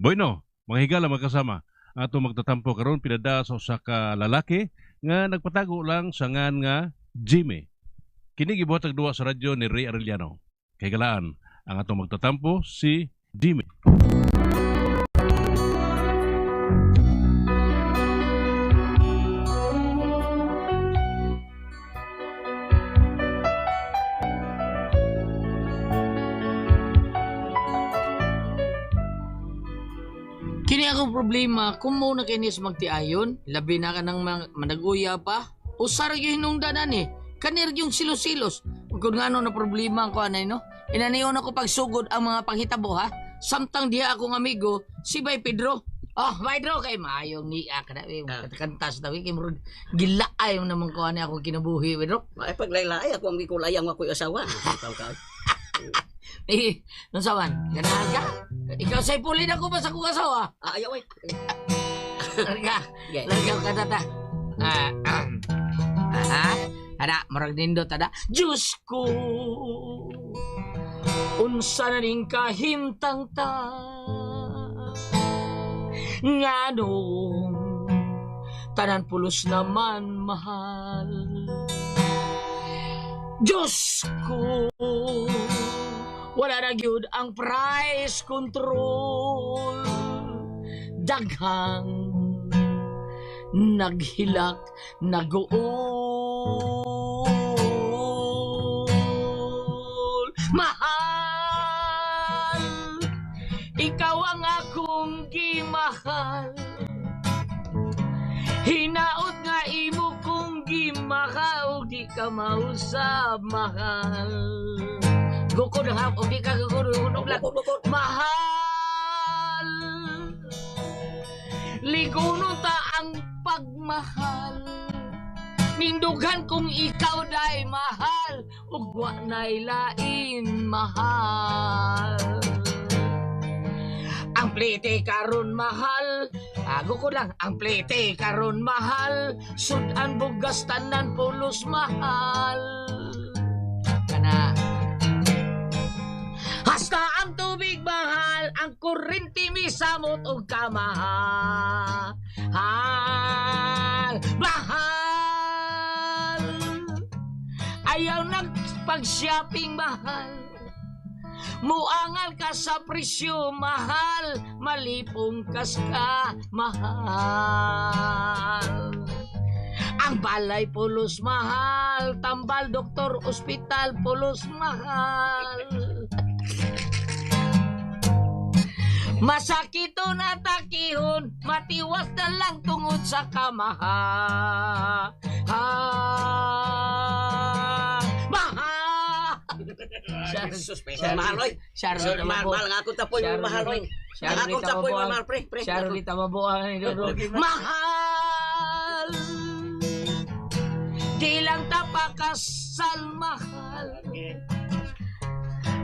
Bueno, mga higala magkasama. Ato magtatampo karon pinada sa usa ka lalaki nga nagpatago lang sa ngan nga Jimmy. Kini gibuhat og duwa sa radyo ni Ray Arellano. Kay galaan ang atong magtatampo si Jimmy. Kini akong problema, kung mo na kinis magtiayon, labi na ka ng managuya pa, usar yung hinungdanan eh. Kanir yung silos-silos. Kung nga na problema ang kuanay no? Inaniyon ako pagsugod ang mga panghitabo ha. Samtang diha akong amigo, si Bay Pedro. Oh, Bay Pedro, kay maayong niya ka na. Eh, kantas na, kay murag gilaay mo naman kuanay akong kinabuhi, Pedro. Ay paglaylay ako ang gikulayang ako'y asawa. Ikaw ka. Eh, nung sawan, ganahan ka? Ikaw sa ipulin ako pa sa kong asawa. Ah, ayaw ay. Larga. Yeah. Larga ka tata. Ah, ah. Ah, ana, murag nindot ana. Diyos ko. Unsa na ning kahimtang ta. Nganong tanan pulos naman mahal. Diyos ko. Wala na gyud ang price control. Daghang naghilak naguol. Mahal, ikaw ang akong gimahal. Hinaot nga imo kong gimahal, di ka mausab mahal. Gukod ha, og di ka gukod, gukod lang. Mahal, ligunon ta ang pagmahal. Nindughan kung ikaw day mahal, ug wa nay lain mahal. Ang plite karon mahal, ago ko lang, ang plite karon mahal, sudan bugas tanan pulos mahal. Kana. Hasta ang tubig mahal, ang kuryente misamot og kamahal. Mahal. Ayaw nagpag-shopping mahal. Muangal ka sa presyo mahal, malipong kas ka mahal. Ang balay pulos mahal, tambal doktor ospital pulos mahal. Masakito na takihon, matiwas na lang tungod sa kamahal. Mahal! Jesus, pre. Mahal oy. Charlotte Mahal, mahal nga akong tapoy mahal oy. Ang akong tapoy mahal pre, pre. Charlotte tamabuang ni Dodo. Mahal! Di lang tapakasal mahal.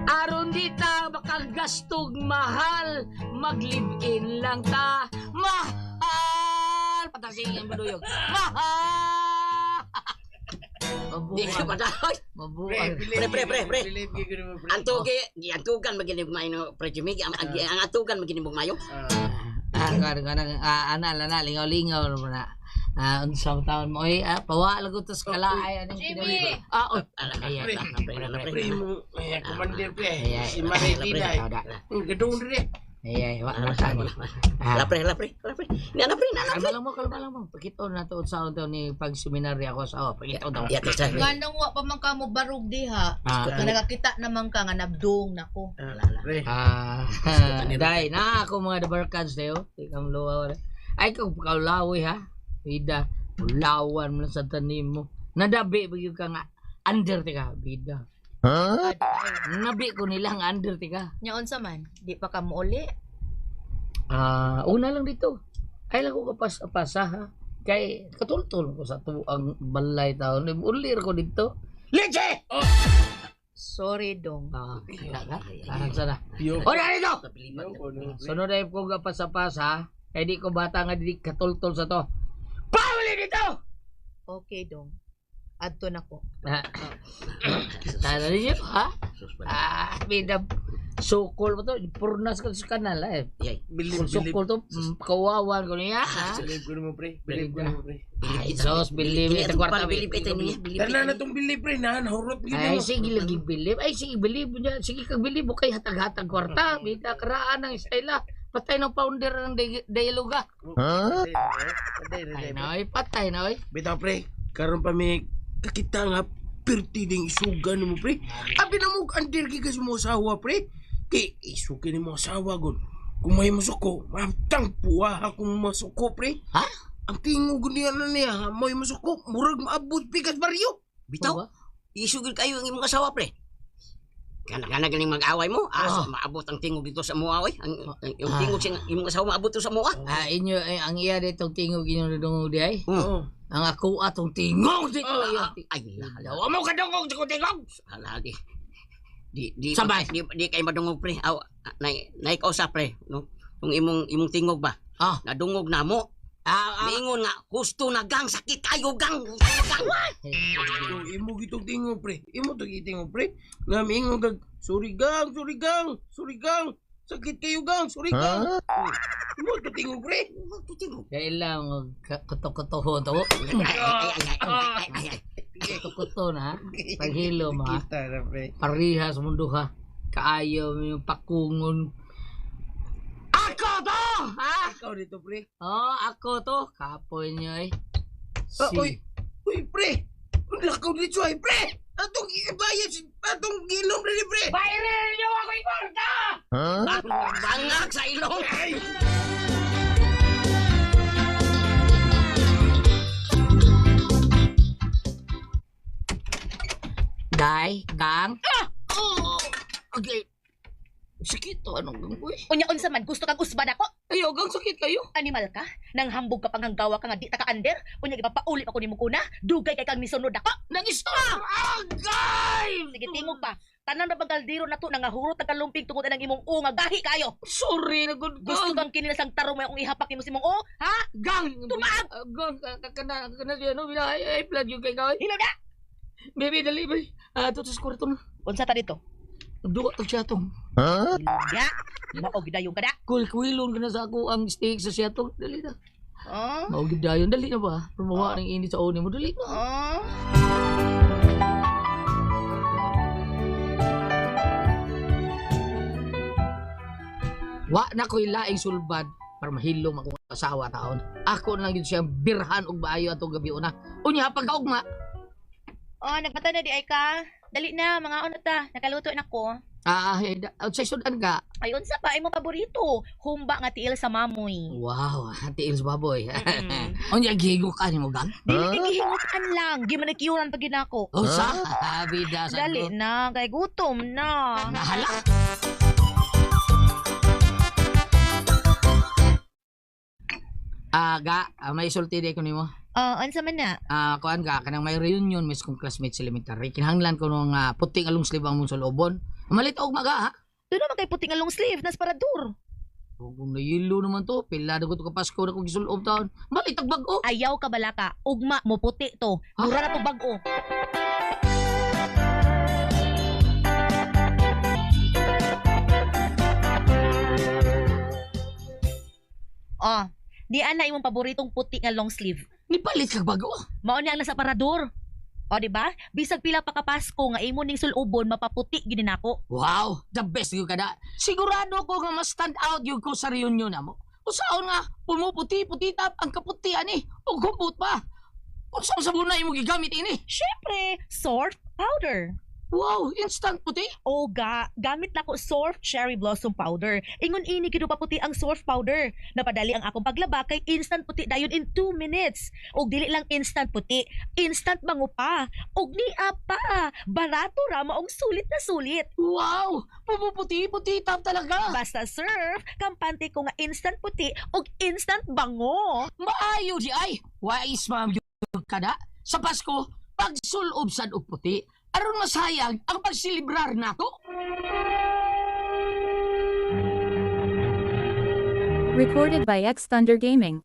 Aron di ta makagastog mahal, mag-live-in lang ta mahal. Patasingin ang baduyog. Mahal! Di ka Mabuang. padahoy. Mabuang. Pre, pre, pre, pre. Antugi, giantugan maginig mayo pre Jimmy, ang ang atugan maginig mayo. Ah, kanang ah, ana lana lingaw-lingaw naman na. Ah, unsa taon mo oy, ah, pawa lagot tas kalaay aning Jimmy! Ah, oy. Ay, ay, Pre, pre, pre. Pre mo, ay, commander pre. Ay, ay, Si Maray Pinay. Ang gadong dire. Ay, ay, wa na sa Ah, Ala pre, ala pre, ala pre. Ni ana pre, ni ana kalma pre. lang mo, kalma lang mo. Pakita na to sa to ni pag seminaryo ako sa oh, pakita daw. Ya, tsa. Nganong wa pa man ka mo barug diha. Ah, Nga nakakita naman ka nga nagdung nako. Pre. Ah, day na ako mga dabarkads tayo. Ikam luwa wala. Ay kung kaulawi ha. Bida, ulawan mo lang sa tanim mo. Nadabi ba yun ka nga under tika, bida. Nabi ko nila ang under tika. Nya unsa man? Di pa ka mo uli. Ah, una lang dito. Ay lang ko kapas-pasa ha. Kay katultol ko sa tuang balay taon. Ulir ko dito. Leche! Sorry dong. Ah, kita ka? Ah, sana. Yo. O na dito! Yo, kono, pre. Sunod ay ko kapasa-pasa. Kay di ko bata nga di katultol sa to. Pauli dito! Okay dong. Adto na ko. Ah, Tara ninyo ha? Ah, bida. Sukol ba to? Purnas ka sa kanal eh. Yay. Bilib, Kung bilib. sukol to, kawawan ko niya. Ha? Bilib ko nimo, pre. Bilib ko nimo, pre. Ay, sos, bilib. Kini Ito atong kwarta, pan, bilib ito niya. Bilib Tanan na ito. tong bilib, pre. Nahan, hurot gid Ay, mo. sige lagi bilib. Ay, sige bilib. Niya. Sige kag bilib. Okay, hatag-hatag kwarta. Bita, karaan ang istayla. Patay ng founder ng dialoga. Huh? Patay na, Ay, pre. na, oy, patay na, oy. Bitaw, pre. Karon pa mi kakita nga pirti ding isugan nimo, pre. Abi na mo under gi ka sa mo asawa, pre. Kay isugi nimo asawa gud. Kung may masuko, matang puwa akong masuko, pre. Ha? Ang tingog niya na niya, ha, may masuko, murag maabot pikas baryo. Bitaw. Isugod kayo ang imong asawa, pre. Kana ganing mag-away mo, Ah. as maabot ang tingog dito sa mua, oy. Ang yung Ah. tingog sa imong asawa maabot to sa mua. Ah, inyo, ay, ang iya ditong tingog inyo nadungog di ay. Oo. Ang ako atong tingog dito. Ah, Ay, Ay, la, wa mo kadungog sa kong tingog. la, di. Di di Sabay. di kay madungog, pre. Aw, nay nay kausa, pre, no. Kung imong tingog ba? Ah. Nadungog na mo. Ah, ah. Miingon nga husto na gang sakit kayo gang. Kayo gang. Yung imo gitong tingog, pre. Imo to gitingog, pre. Nga miingon kag sorry gang, sorry gang, sorry gang. Sakit kayo gang, sorry gang. Imo to tingog, pre. Husto tingog. Kailang kuto-kuto to. Ay, ay, ay, ay, ay, ay, ay. Kuto-kuto na ha. Paghilo mo ha. Kita na, pre. Parihas mundo ha. Kaayo mo yung pakungon. Ako to! Ha? Ikaw dito, pre. Oh, ako to. Kapoy niyo eh. Ah, uy, uy, pre. Ang lakaw dito ay, pre. Atong ibayad, atong ginom rin, pre. Bayarin niyo ako yung kwarta! Bangag sa ilong. Ay! Day, gang. Ah! Oh! Okay. Sakit to. Anong gang ko eh? Unya unsa man gusto kag usban ako? Ayaw, gang sakit kayo. Animal ka? Nang hambog ka panghanggawa ka nga di ta ka under? Unya gipapauli pa ko nimo kuna? Dugay kay kang nisunod ako. Nag-stop! Agay! Sige tingog pa. Tanan ra bang kaldero na to nangahurot ang kalumping tungod anang imong u nga gahi kayo. Sorry na good Gusto kang kinilasang tarong may akong ihapak nimo si imong u? Ha? Gang! Tumaag! Gang, kana, kana siya, no? Bila, ay, ay, flood yung kay kaway. Hilo na. Baby, dali, baby. Ah, to sa kwarto na. Unsa ta dito? Duwa to siya tong. Ya. Mao gidayon ka da. Cool, kuilon ka na sa ako ang steak sa siya tong. Dali na. Oh. Mao gid dayon, dali na ba? Rumawa ng init sa uni mo, dali na. Oh. Wa na ko'y laing sulbad para mahilom akong asawa taon. Ako na lang yun siyang birhan og maayo atong gabi una. Unya pagkaugma. Oh, nagmata na di ay ka. Dali na, mga ano ta. Nakaluto na ko. Ah, eh, unsay sudan ka? Ay, unsa pa imong paborito? Humba nga tiil sa mamoy. Wow, tiil sa baboy. Mm-mm. Unya gigo ka nimo gang? Dili kay gihingutan lang, gimanikiyuran pa ginako. Usa, bida sa Dali na, kay gutom na. Nahala. Ah, ga, may sulti di ko nimo. Ah, unsa man na? Ah, kuan ka kanang may reunion mis kong classmate sa elementary. Kinahanglan ko nung puting along sleeve ang mong sulobon. Malit og maga ha. Doon naman kay puting nga long sleeve, nas parador. Kung nayilo naman to, pila na ko to kapasko na ko gisulob taon. Malit og bag-o. Ayaw ka balaka, ugma mo puti to. Mura na to bag-o. Oh, di ana imong paboritong puti nga long sleeve. Nipalit kag bag-o. Mao ni ang nasa parador. O, di ba? Bisag pila pa ka Pasko nga imo ning sulubon mapaputi gid nako. Wow, the best gyud kada. Sigurado ko nga mas stand out gyud ko sa reunion namo. Usaon nga pumuputi-puti tap ang kaputi ani ug humpot pa. Unsa man sa bunay imo gigamit ini? Syempre, Surf powder. Wow, instant puti. Oga, gamit nako Surf Cherry Blossom Powder. Ingon ini gid paputi ang Surf powder. Napadali ang akong paglaba kay instant puti dayon in 2 minutes. Og dili lang instant puti, instant bango pa. Og niya pa, barato ra maong sulit na sulit. Wow, pumuputi-puti tap talaga. Basta Surf, kampante ko nga instant puti og instant bango. Maayo di ay. Wais ma'am gyud kada sa Pasko pagsulob sad og puti aron masayag ang pagselebrar nato. Recorded by X Thunder Gaming.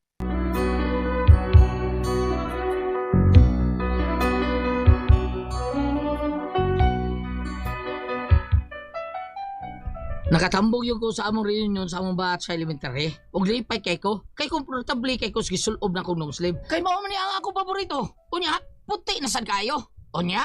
Nakatambog yung ko sa among reunion sa among batch sa elementary. Og lipay kay ko. Kay komportable kay ko sa gisulob na kong long sleeve. Kay mao man ni ang ako paborito. Unya, puti na sad kayo. Unya,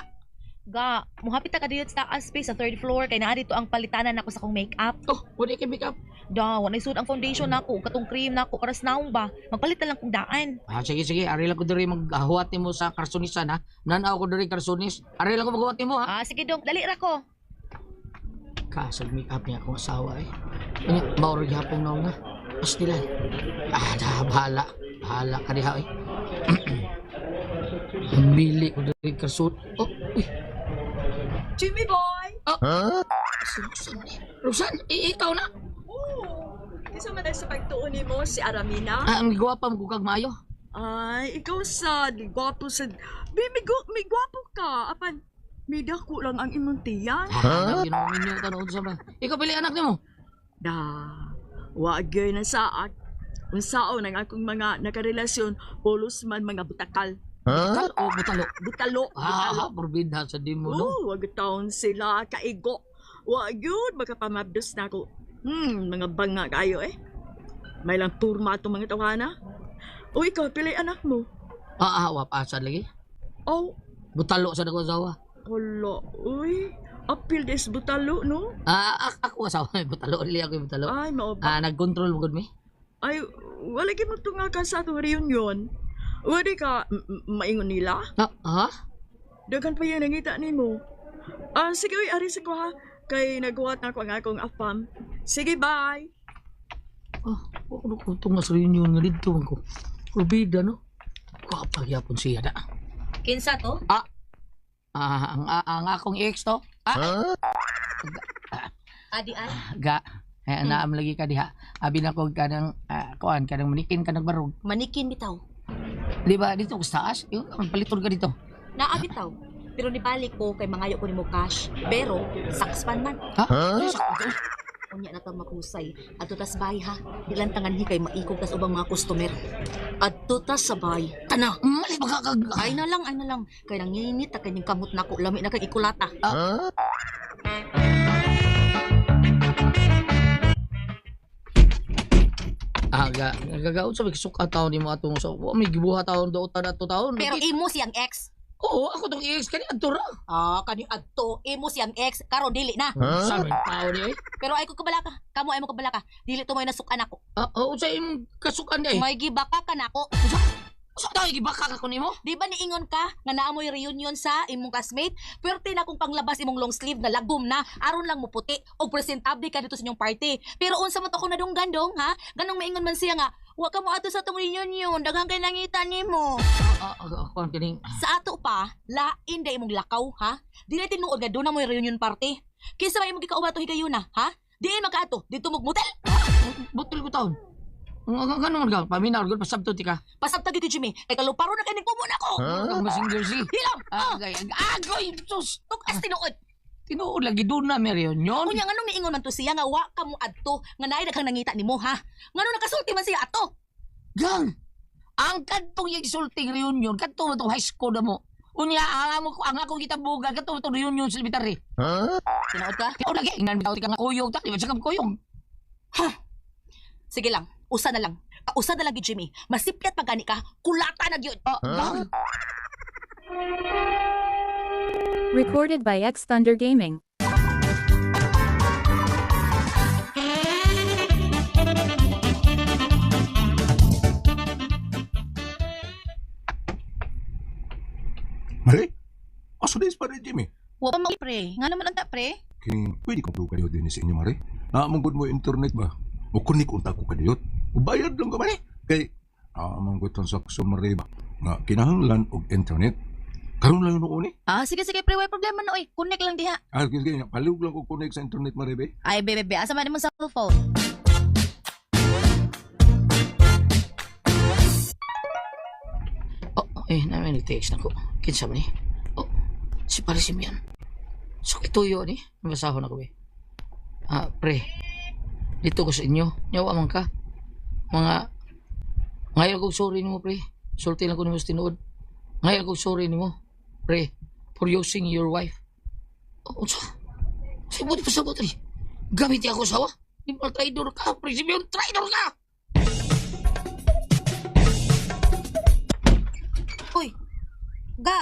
Ga, muhapit ta ka dito sa taas space sa third floor kay naa dito ang palitanan nako sa akong makeup. Oh, wala kay makeup. Da, wa sud ang foundation nako, katong cream nako para sa naong ba. Magpalit na lang kong daan. Ah, sige, sige. Ari lang ko diri maghuwat nimo sa karsonisan ha. Nanaw ko diri karsonis. Ari lang ko maghuwat nimo ha. Ah, sige dong, dali ra ko. Kasag make up niya akong asawa eh. Unya, mauro gihapon naong na. Pastilan. Ah, da, bahala. Bahala ka diha eh. Ang bili ko diri karson. Oh, uy. Jimmy boy! Si Roxanne eh. Roxanne, ikaw na. Oo. Kinsa man sa pagtuon nimo si Aramina? Ah, ang gwapa mo kag maayo. Ay, ikaw sad, gwapo sad. Bi, may gwapo ka. Apan, may dako lang ang imong tiyan. Ah, huh? Minyo tanong sa mga. Ikaw pili anak nimo. Da, wa gyud na saak. Unsaon ang akong mga nakarelasyon, pulos man mga butakal. Butal o butalo? Butalo, butalo. Ah, porbida sa di mo no. Oo, wag taon sila kaigo. Wa gyud makapamabdos na ako. Mga banga kayo eh. May lang turma atong mga tawhana. O ikaw, pili anak mo. Ah, ah, wa pa sad lagi. Oh, Butalo sa ako asawa. hala, uy. Apil des butalo, no? Ah, ako asawa, butalo dili ako yung butalo. Ay, mao ba? Ah, nag-control mo gud mi. Ay, wala gyud mo tunga ka sa atong reunion. Wala ka maingon nila. Ah, ha? Daghan pa yan nangita nimo. Ah, sige, uy, ari sa ko ha. Kay naghuwat na ako ang akong afam. Sige, bye. Ah, wa ko tunga sa reunion nga didto man ko. Porbida no. Gwapa gyapon siya da. Kinsa to? Ah, ang akong ex to. Ah, Adi ay. ga. Eh, naam lagi ka diha. Abi na ko kanang kuan kanang manikin kanang barog. Manikin bitaw. Di ba dito ko sa taas? Yung paliton ka dito. Naa bitaw. Pero nibalik ko kay mangayo ko nimo cash. Pero sakspan man. Ha? Unya na ta makusay. Adto tas bay ha. Dilan tanganhi kay maikog tas ubang mga customer. Adto tas sa bay. Tana. Malis ba ka kag... Ay na lang, ay na lang. Kay nanginit ta kanyang kamot nako. Lami na kay ikulata. Ah, ga, gagaon sa suka taon nimo atong sa wa may gibuhat taon do ta ato taon. Pero imo siyang ex. Oo, ako tong ex kani adto ra. Ah, kani adto imo siyang ex karon dili na. Sa may tao ni oy. Pero ay ko kabala ka. Kamo ay mo kabala ka. Dili to may nasukan ako. Ah, oh, unsay imong kasukan di? May gibaka ka nako. Sa tao gibaka ka ko nimo? Di ba niingon ka nga naa mo'y reunion sa imong classmate? Pwerte na kung panglabas imong long sleeve nga lagom na aron lang mo puti og presentable ka dito sa inyong party. Pero unsa man to ako nadunggan dong ha? Ganong maingon man siya nga wa ka mo ato sa atong reunion, daghang kay nangita nimo. Ah, ah, ah, kuan kining Sa ato pa, lain da imong lakaw ha? Dili tinuod nga doon na mo'y reunion party. Kinsa may imong gikauban ato higayuna ha? Diin magkaato dito mo motel. Butol ko taon. Ang ano man ka? Paminaw gud pasabto ti ka. Pasabtag gyud Jimmy, kay kaluparo na kay nagpumo na ko. Ang masing jersey. Hilam. Ah, gay, agoy, sus. Tukas tinuod. Tinuod lagi doon na may reunion. Unya nganong niingon man to siya nga wa ka mo adto nga naay daghang nangita nimo ha. Ngano nakasulti man siya ato? Gang! Ang kadtong yung sulting reunion, kadtong itong high school na mo. Unya, ang amo ko, ang akong gitabugan, kadtong itong reunion sa elementary. Tinuod ka? Tinuod lagi, ingnan bitaw ti ka nga kuyog, ta, di ba siya kuyog? Sige lang, usa na lang. Kausa na lang gyud Jimmy. Masipyat pa gani ka, kulata na gyud. Ah, gang! Recorded by X Thunder Gaming. Mari? Asa days pa rin, Jimmy? Wa pa mo pre. Nga naman unta pre? King, pwede kong kadiyot din sa inyo, Mari. Naamang good mo internet ba? O kunik unta ko kadiyot. O bayad lang ka, Mari. Kay, naamang good transaction, Mari ba? Nga, kinahanglan og internet. Karon lang noon eh. Ah, sige sige pre, way problema na oy. Connect lang diha. Ah, sige, sige, palug lang ko connect sa internet, Mari, be. Ay, bebe, be, asa man imong cellphone? Oh, eh, namin nag-text na ko. Kinsa man eh? Oh, si Paris Simeon. So, ituyo ni. Nabasahon ako eh. Ah, pre. Dito ko sa inyo. Nyawa man ka. Mga, ngayon kong sorry nimo, pre. Sulti lang ko nimo sa tinuod. Ngayon kong sorry nimo, pre. For using your wife. Oh, unsa? Sa buti pa sa buti. Gamit ako sawa. Di mo traidor ka, Pre Simeon, traidor ka! Uy, ga,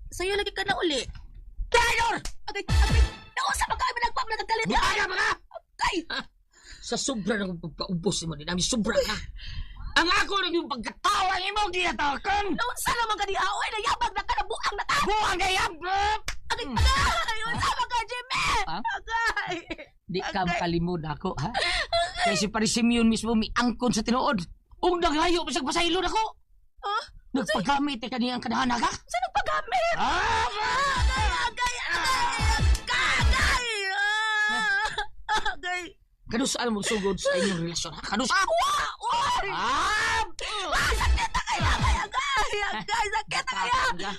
sa'yo lagi ka na uli. Traidor! Agay, agay, nausa pa kayo nagpam nagkalit. Bukaga ba ka? Agay! Sa sobra ng pagkaubos mo din namin, sobra na. Ang ako ng yung pagkatawa ni mo, ginatakan! Nausa naman ka di aoy, nayabag na ka, nabuang na ka. Buang gayab! Agay, agay, unsa man ka, Jimmy? Ha? Agay! Di ka makalimod ako, ha? Kaya si Pare Simeon mismo miangkon sa tinuod. Ug naghayo pa sa pasaylon ako. Ha? Nagpagamit eh kaniyang kadahana ka? Sa nagpagamit? Ah! Agay, agay, agay, agay, ah, agay. Kanusaan mo sugod sa inyong relasyon, ha? Kanusaan? Wa, oy! Ah! Ah, sakit na kaya, agay, agay, agay, sakit na kaya.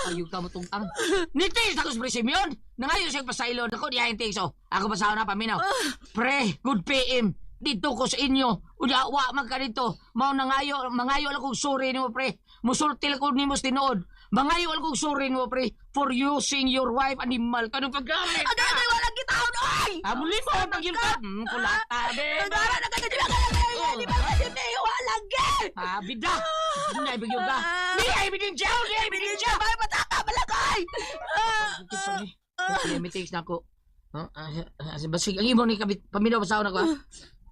Ayaw ka mo tungtang. Nitis ako sa Pre Simeon. Nangayo siya pasaylon ako. Diya yung tingso. Ako pasahon na paminaw. Pre, good PM. Dito ko sa inyo. Unya, wa man ka dito. Mao nangayo, mangayo lang kong sorry nimo pre. Musulti lang ko nimo sa tinuod. Mangayo lang kong sorry nimo pre for using your wife animal. Kanong paggamit? Agay, agay, walang gitahon, oy! Amo limo pag yun ka. Kulata de. Nagara na kayo, Jimmy, agay, agay, agay, di ba ka, Jimmy, walang gi! Ah, bida. Hindi ay bigyan ka. Di ay bidin siya. Di ay bidin siya. Ay, mataka, malagay! Sorry. Meetings na ako. Basig ang imo ni kabit paminaw sa ako.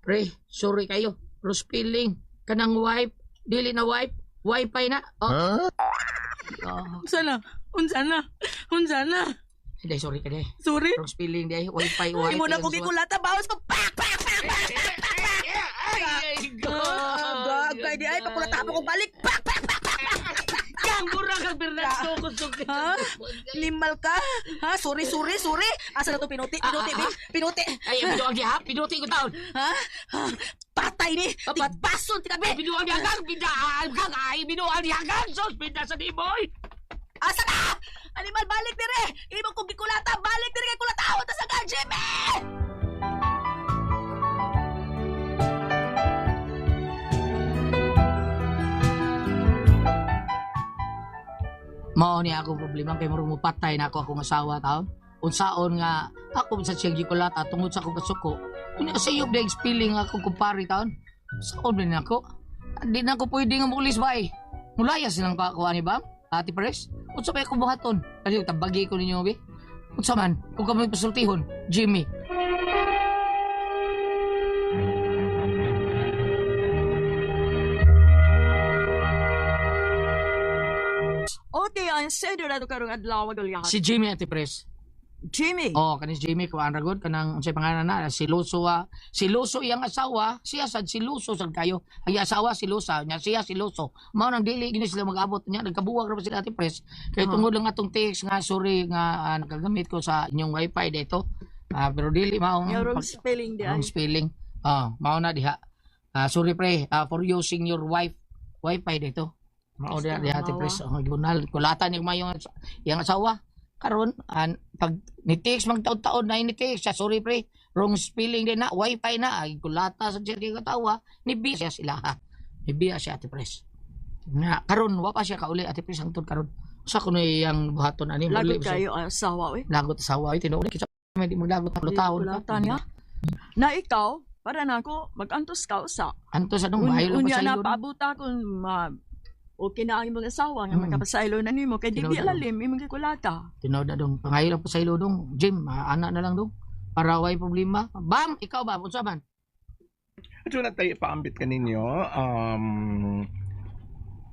Pre, sorry kayo. Rospilling kanang wife, dili na wife, wifi na. Oh. Huh? Oh, Unsa na? Unsa na? Unsa na? hindi sorry ka day. Sorry. Wrong spelling day. Wifi, wifi. Imo na ko gikulata bawas ko. Pak pak pak pak pak pak. Ay, Agay di ay pakulata mo ko balik. Pak pak pak pak. Kang mura kang Bernardo ko Ha? Limal ka? Ha? Sorry, sorry, sorry. Asa na to pinuti? Pinuti, Ah, ah, pinuti. Ay, binuang diha, pinuti ko taon. Ha? Ha? Patay ni. Tigbason, Ay, tikabi. binuang diha kang bida, kang ay binuang diha kang sos bida sa diboy. Asa na? Animal, balik dire! Imo kong gikulata, balik dire kay kulata! Ta sa ka, Jimmy! Mao ni akong problema kay murag mopatay na ako akong asawa taon. Unsaon nga ako sa siyang gikulata tungod sa akong kasuko. Unya sa iyo deg spilling akong kumpare taon. Saon din ako. Di na ako pwede nga mulis ba eh. Mulayas silang kakuha ni ba? Ate Pres? Unsa pa akong buhaton? Kali tabagi ko ninyo be. Unsa man kung kami pasultihon, Jimmy. Okay, ang sendo na to karong adlaw gulyahan. Si Jimmy Ate Pres. Jimmy. Oh, kanis Jimmy kuan ra gud kanang unsay pangalan na si Luso ah. Si Luso iyang asawa, siya sad si Luso sad kayo. Ang iyang asawa si Lusa, nya siya si Luso. Mao nang dili gini sila mag-abot nya nagkabuwag ra ba sila Ate Pres. Kay tungod lang atong text nga sorry nga nakagamit ko sa inyong wifi dito. Pero dili mao Yung wrong spelling di ay. wrong spelling. Ah, mao na diha. Sorry pre, for using your wife wifi dito. Mao na diha Ate Pres. Oh, gibunal kulatan yung mayong iyang asawa. Karon an pag ni text magtaon-taon na ni text siya sorry pre, wrong spelling din na wifi na ay kulata sa siya katawa ni biya sila ha. Ni biya siya Ate Pres. Nga karon wa pa siya kauli Ate Pres hangtod karon. Usa kuno iyang buhaton ani Lagot muli siya. kayo ang asawa eh. Lagot asawa ay tinuod kita may di maglagot ang lutawon ka. Kulata niya. Na ikaw, para na ako, mag-antos ka usa. Antos anong maayo lang Unya pa sa na ilo. paabuta kung ma okay na ang imong asawa nga Mm. makapasaylo na nimo kay di Tinuod bi na. lalim imong gikulata. Tinuod na dong. Pangayo lang pa sa ilo dong. Jim, ana na lang dong. Para way problema. Bam, ikaw ba? Unsa man? Ito na tayo ipaambit kaninyo,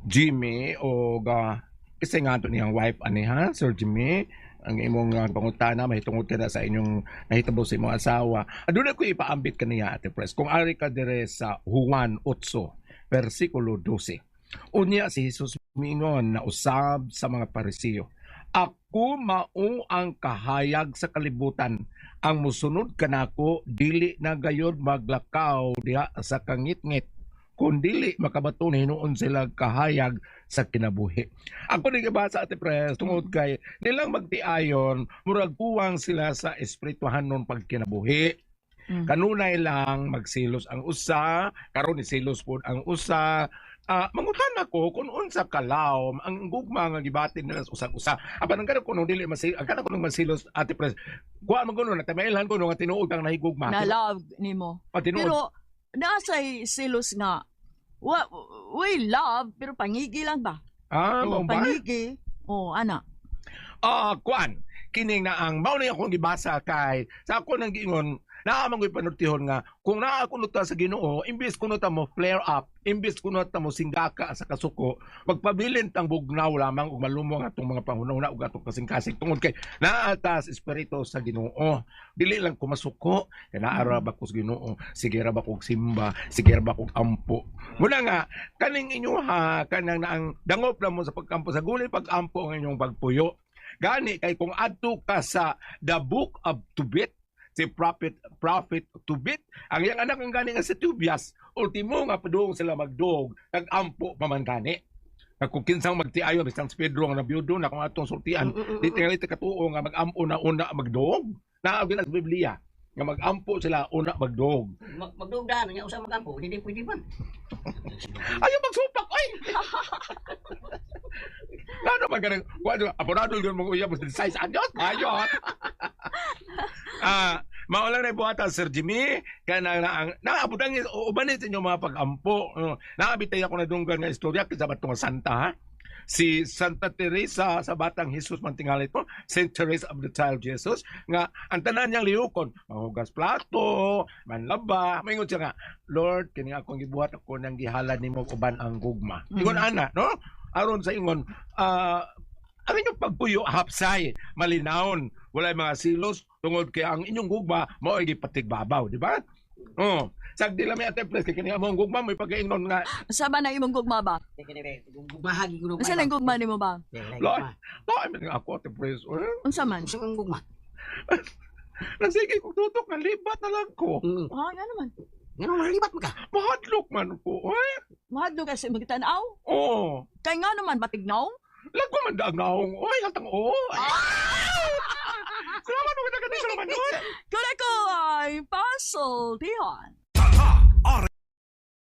Jimmy o ga kasi nga to niyang wife ani ha, Sir Jimmy, ang imong pangutana mahitungod ka na sa inyong nahitabo sa imong asawa. Aduna ko ipaambit kaniya Ate Pres. Kung ari ka dire sa Juan 8 versikulo 12. Unya si Jesus miingon na usab sa mga Parisiyo. Ako mao ang kahayag sa kalibutan. Ang musunod kanako dili na gayod maglakaw diha sa kangitngit kun dili makabaton hinuon sila kahayag sa kinabuhi. Ako ni gibasa Ate Pres tungod kay nilang magtiayon murag kuwang sila sa espirituhanon pagkinabuhi. Mm. Kanunay lang magsilos ang usa, karon ni silos pod ang usa. Mangutan ako kung unsa kalawom ang gugma nga gibatin nila sa usag-usa. Apan ang kanang kuno dili masi ang kanang kuno masilos, Ate Pres. Kuha man kuno na tamailhan kuno nga tinuod kang nahigugma. Na love nimo. Ah, tinuod. Pero nasay silos nga. Wa we love pero pangigi lang ba? Ah, Oh, mao ba? pangigi. Oh, ana. Kuan, kining na ang mao na akong gibasa kay sa ako nang giingon naa man ko'y panultihon nga kung naa kuno ta sa Ginoo, imbis kuno ta mo flare up, imbis kuno ta mo singgaka sa kasuko, magpabilin tang bugnaw lamang ug malumong atong mga panghuna-huna ug atong kasing-kasing tungod kay naa ta sa espiritu sa Ginoo. Dili lang ko masuko kay naa ra ba ko sa Ginoo, sige ra ba kog simba, sige ra ba kog ampo. Muna nga kaning inyo ha, kanang naang dangop na mo sa pagkampo sa gulay, pagampo ang inyong pagpuyo. Gani kay kung adto ka sa The Book of Tobit, si Prophet Prophet Tobit, ang iyang anak ang gani nga si Tobias, ultimo nga padung sila magdog, nag-ampo pa man gani. Nga kung kinsang magtiayon, bisan si Pedro nga nabiyudo na kung atong sultian, di tingali ta katuo nga mag-ampo na una magdog. Naa gyud na sa Biblia nga mag-ampo sila una magdog. Magdugdaan nga usa magampo, hindi pwede man. Ayaw magsupak ay. Ngano man ganang wa aporado yun mo uyab size anyot ayot. Mao lang na buhatan, Sir Jimmy, kanang na ang naabot ang uban sa inyong mga pag-ampo. Naabitay ako na dunggan nga istorya kinsa ba tong santa ha? Si Santa Teresa sa Batang Jesus man tingali ito, Saint Teresa of the Child Jesus, nga ang tanan niyang lihukon, manghugas plato, manlaba, maingon siya nga, "Lord, kini akong gibuhat, ako nang gihalad nimo uban ang gugma." Ingon ana, no? Aron sa ingon, ang inyong pagpuyo hapsay, malinawon, walay mga silos, tungod kay ang inyong gugma mao ay gipatigbabaw, di ba? Oh, sagdi lang may Ate Pres, kay kini among gugma may pagaingon nga Sa ba na imong gugma ba? Gugmahagi ko Unsa lang gugma nimo ba? Lord, Lord, man ako, Ate Pres. Unsa man? Unsa kang gugma? Nagsige kong tutok, nalibat na lang ko. Ah, nga naman. Ngano nalibat man ka? Mahadlok man ko, eh. Mahadlok kasi magtan-aw. Oo. Kay nga naman batignaw? Lago man daag naong. Oy, hatang oo. Salamat mo na ganito naman. Kung ako ay pasultihan. R